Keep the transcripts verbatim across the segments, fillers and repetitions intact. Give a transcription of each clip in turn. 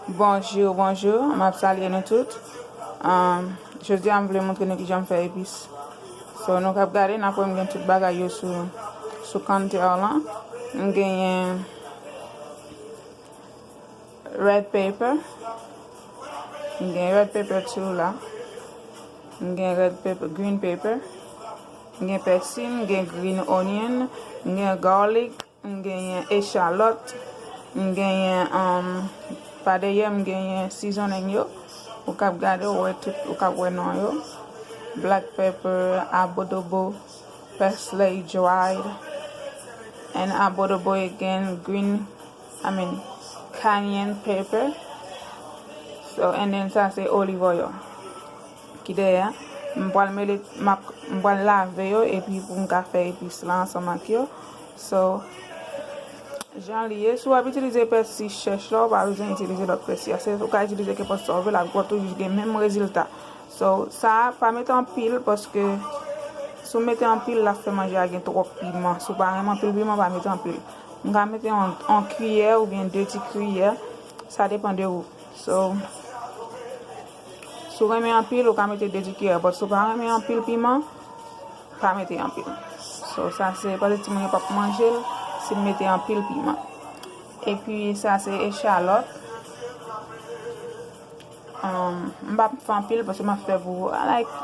Bonjou, bonjou, m ap salye nou tout. Um, jodi a m vle montre nou kijan m fè epis. So, nou k ap gade, n ap wè m gen tout bagay yo sou, sou counter lan. M genyen red pepper. M gen red pepper tou la. M gen red pepper, green pepper. M gen pèsi, m gen green onion, m gen garlic, m genyen echalòt, m genyen, um, pa dèyè m genyen seasoning yo. Ou k ap gade, ou wè tout, ou k ap wè non yo. Black pepper, adobo, parsley dried, and adobo again, green, I mean, cayenne pepper. So, and then sa se olive oil ki dèyè. M pral mele, m ap, m pral lave yo, epi pou m ka fè epis la ansanm ak yo. So, jan li ye, si w ap itilize pèsi chèch la, ou pa bezwen itilize lòt pèsi a. Se, ou ka itilize kenpòt sa w vle, l ap toujou gen menm rezilta. So, sa a, pa mete anpil, paske si w mete anpil, l ap fè manje a gen twòp piman. Si w pa renmen anpil piman, pa mete anpil. M ka mete yon, yon kiyè oubyen de ti kiyè, sa depann de ou. So, si w renmen anpil, ou ka mete de ti kiyè, but si w pa renmen anpil piman, pa mete anpil. So, sa se, paske timoun yo p ap manje l si m mete anpil piman. Epi, sa se echalòt. Um, m p ap fè anpil, paske m ap fè pou, like,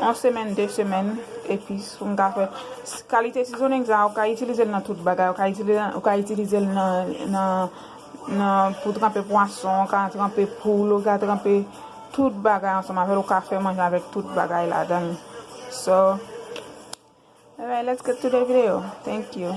yon semèn, de semèn, epi si m ka fè, kalite seasoning sa, ou ka itilize l nan tout bagay, ou ka itilize, ou ka itilize l nan, nan, nan, pou tranpe pwason, ou ka tranpe poul, ou ka tranpe tout bagay ansanm avè l, ou ka fè manje avèk tout bagay ladan l. So, alright, let's get to the video. Thank you.